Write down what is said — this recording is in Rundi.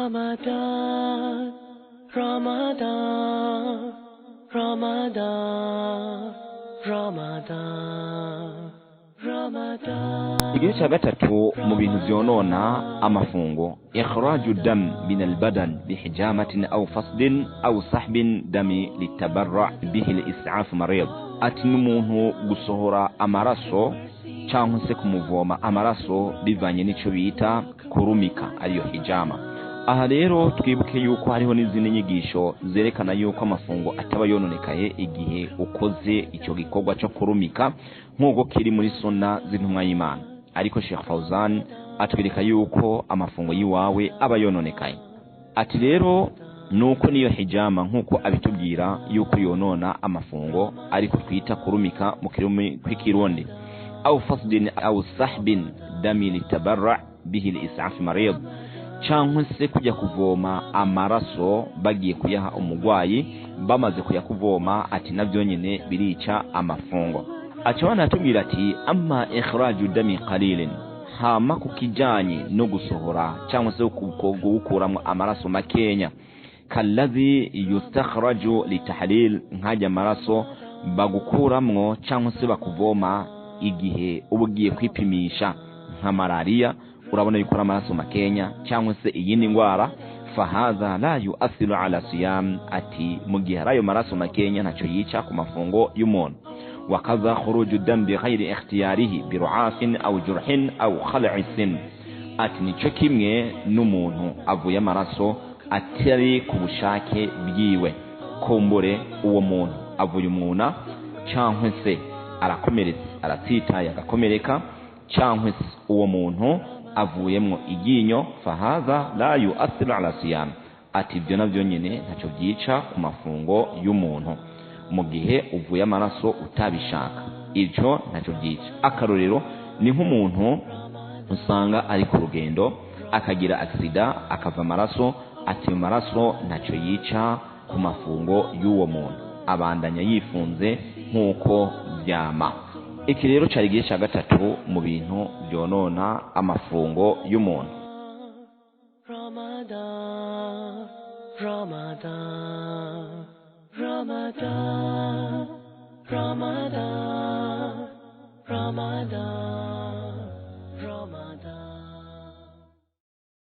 Ramadan, Ramadan, Ramadan, Ramadan, Ramadan. Igice cya gatatu mu bintu vyonona amafungo, ikhraju dam min albadan bihijamatin aw fasdin aw sahbin dami litabarra bihi liis'af marid. Ati n'umuntu gusohora amaraso cyangwa se kumuvoma amaraso bivanye n'ico bita kurumika, ariyo hijama. Aha rero twibuke yuko hariho n'izindi nyigisho zerekana yuko amafungo ataba yononekaye igihe ukoze icyo gikorwa cyo kurumika, nk'uko kiri muri sunna z'intumwa y'Imana. Ariko Sheikh Fauzan atwereka yuko amafungo y'iwawe aba yononekaye. Ati rero nuko niyo hijama nk'uko abitubwira yuko yonona amafungo, ariko twita kurumika mu kirimi kw'ikirundi, au fasdin au sahbin dami litabarra bihi liis'af marid, cyangwa se kujya kuvoma amaraso bagiye kuyaha umugwayi bamaze kuyakuvoma, ati navyo nyene birica amafungo. Aca banatubwira ati amma ikhraju dami qalilin, hama kukijanye no gusohora cyangwa se gukuramwo amaraso makenya, kallazi yustakhraju litahlil, nkajya amaraso bagukuramwo cyangwa se bakuvoma igihe uba ugiye kwipimisha nka malaria, urabona yuko amaraso makenya cyangwa se iyindi ndwara, fahadha la yu'athiru ala siyam, ati mu gihe ari ayo maraso makenya ntacyo yica ku mafungo y'umuntu. Wakaza khuruju dam bighairi ikhtiyarihi biru'afin aw jurhin aw khal'i sin, ati nico kimwe n'umuntu avuye amaraso atari ku bushake bwiwe, kumbure uwo muntu avuye umwuna cyangwa se arakomeretse aratsitaye agakomereka, cyangwa se uwo muntu avuyemwo iryinyo, fahadha la yu'athiru ala siyam, ati ibyo navyo nyene ntacyo byica ku mafungo y'umuntu mu gihe uvuye amaraso utabishaka, icyo ntacyo byica. Akarorero ni nk'umuntu usanga ari ku rugendo akagira aksida akava amaraso, ati ayo maraso ntacyo yica ku mafungo y'uwo muntu, abandanya yifunze nk'uko vyama. Iki rero cari igice cya gatatu mu bintu byonona amafungo y'umuntu. Ramadan, Ramadan, Ramadan, Ramadan, Ramadan.